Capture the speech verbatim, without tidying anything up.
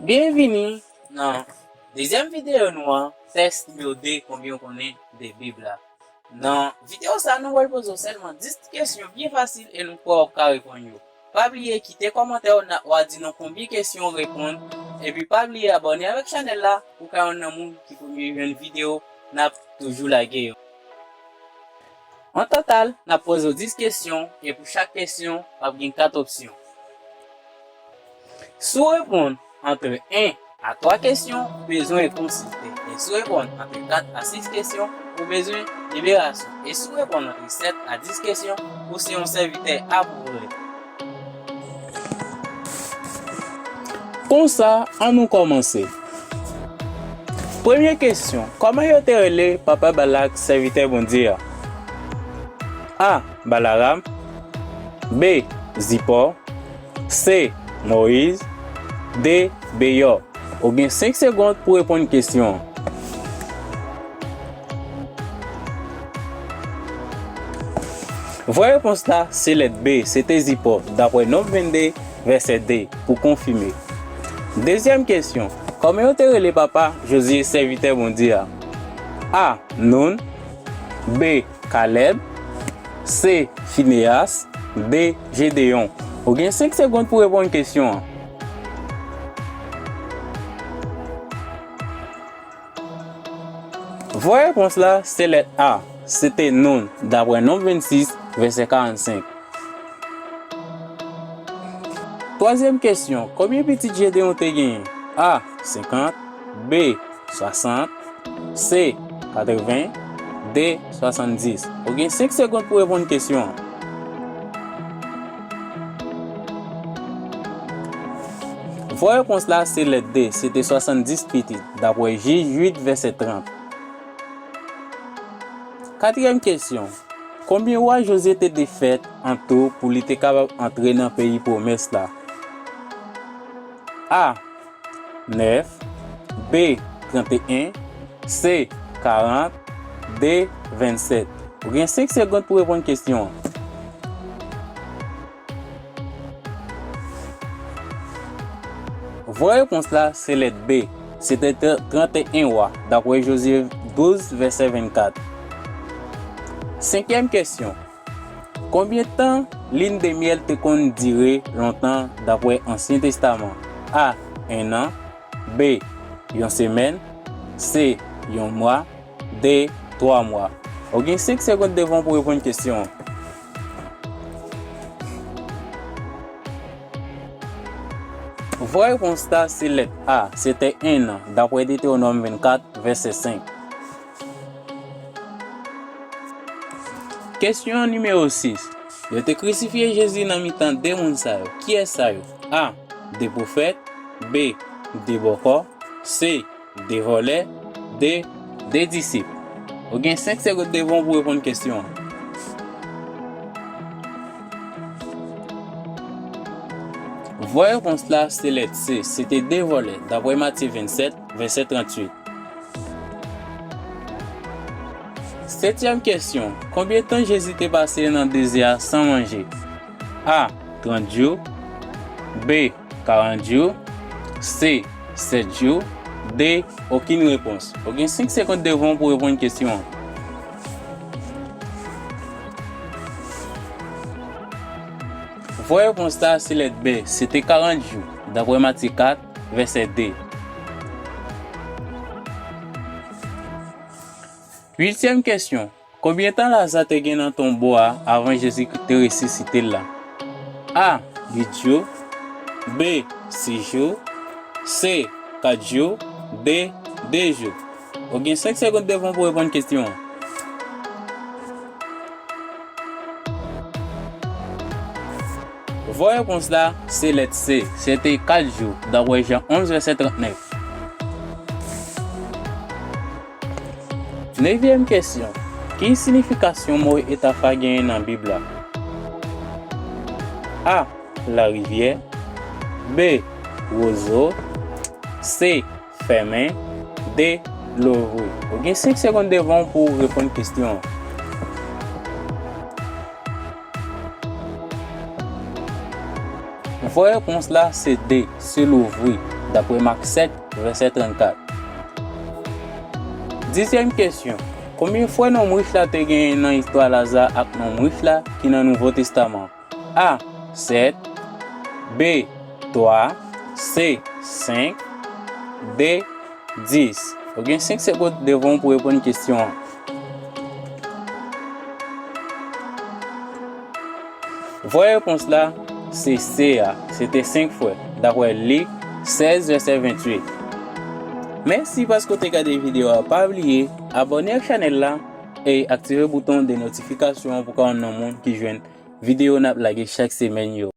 Byenvini nan dezyèm videyo nou an, tès nimewo de, konbyen w konnen de Bib la. Nan videyo sa, nou pral poze w sèlman dis kesyon byen fasil e nou kwè w ap ka reponn yo. Pa bliye kite kòmantè w, n a, w a di nou konbyen kesyon w reponn. Epi pa bliye abòne avèk chanèl la pou w ka yonn nan moun ki premye jwenn videyo n ap toujou lage yo. An total, n ap poze w dis kesyon, e pou chak kesyon, w ap gen kat opsyon. Si w reponn antre en a twa kesyon, ou bezwen konsilte. E si w reponn antre kat a sis kesyon, ou bezwen liberasyon. E si w reponn antre sèt a dis kesyon, ou se yon sèvitè apwouve. Konsa, ann nou kòmanse. Premye kesyon, kòman yo te rele papa Balak, sèvitè Bondye a? A. Balaram. B. Zipò. C. Moyiz. D. Beyò. Ou gen senk segonn pou reponn kesyon an. Vrè repons la se lèt B, se te Zipò, dapre Nonb vennde, vèsè de, pou konfime. Dezyèm kesyon, kòman yo te rele papa Jozye, sèvitè Bondye a? A. Noun. B. Kalèb. C. Fineyas. D. Jedeyon. Ou gen senk segonn pou reponn kesyon an. Vrè repons la se lèt A, se te Noun, dapre Nonb vennsis, vèsè karannsenk. Twazyèm kesyon, konbyen pitit Jedeyon te genyen? A. Senkant. B. Swasant. C. Katreven. D. Swasanndis. Ou gen senk segonn pou reponn kesyon an. Vrè repons la se lèt D, se te swasanndis pitit, dapre Jij uit, vèsè trant. Katriyèm kesyon, konbyen wa Jozye te defèt an tou pou li te kapab antre nan peyi pwomès la? A. Nèf. B. Tranteyen. C. Karant. D. Vennsèt. Ou gen senk segonn pou reponn kesyon an. Vrè repons la se lèt B. Se te tr-, tranteyen wa, dapre Jozye douz, vèsè vennkat. Senkyèm kesyon, konbyen tan lin de myèl te konn dire lontan dapre Ansyen Testaman? A. En an. B. Yon semèn. C. Yon mwa. D. Twa mwa. Ou gen senk segonn devan w pou reponn kesyon an. Vrè repons la se lèt A, se te en an, dapre Detewonòm vennkat, vèsè senk. Kesyon nimewo sis. Yo te krisifye Jezi nan mitan de moun sa yo. Kiyès sa yo? A. De pwofèt. B. De bòkò. C. De vòlè. D. De disip. Ou gen senk segonn devan w pou reponn kesyon an. Vrè repons la se lèt C, se te de vòlè, dapre Matye vennsèt, vèsè tranntuit. Setyèm kesyon, konbyen tan Jezi te pase nan dezè a san manje? A. Trant jou. B. Karant jou. C. Sèt jou. D. Okenn repons. Ou gen senk segonn devan w pou reponn kesyon an. Vrè repons la se lèt B, se te karant jou, dapre Matye kat, vèsè de. Uityèm kesyon, konbyen tan Laza te gen nan tonbo a avan Jezi te resisite l la? A. Uit jou. B. Sis jou. C. Kat jou. D. De jou. Ou gen senk segonn devan w pou reponn kesyon an. Vrè repons la se lèt C, se te kat jou, dapre Jan onz, vèsè trantnèf. Nevyèm kesyon, ki siyifikasyon mo etafa genyen nan Bib la? A. Larivyè. B. Wozo. C. Fèmen. D. Louvri. Ou gen senk segonn devan w pou w reponn kesyon an. Vwè repons la se de, si l ouvri, dapre Mak sèt, vèsè trannkat. Dizyèm kesyon. Konbyen frè nonm rich la te genyen nan istwa Laza ak nonm rich la ki nan Nouvo Testaman? A, sèt, B, twa, C, senk, D, dis. Ou gen senk segonn devan w pou w reponn kesyon an. Vwè repons la se C a, se te senk frè, dapre Lik sèz, vèsè venntuit. Mèsi paske w te gade videyo a. Pa bliye abòne ak chanèl la e aktive bouton de notifikasyon pou w ka youn nan moun ki jwenn videyo n ap lage chak semèn yo.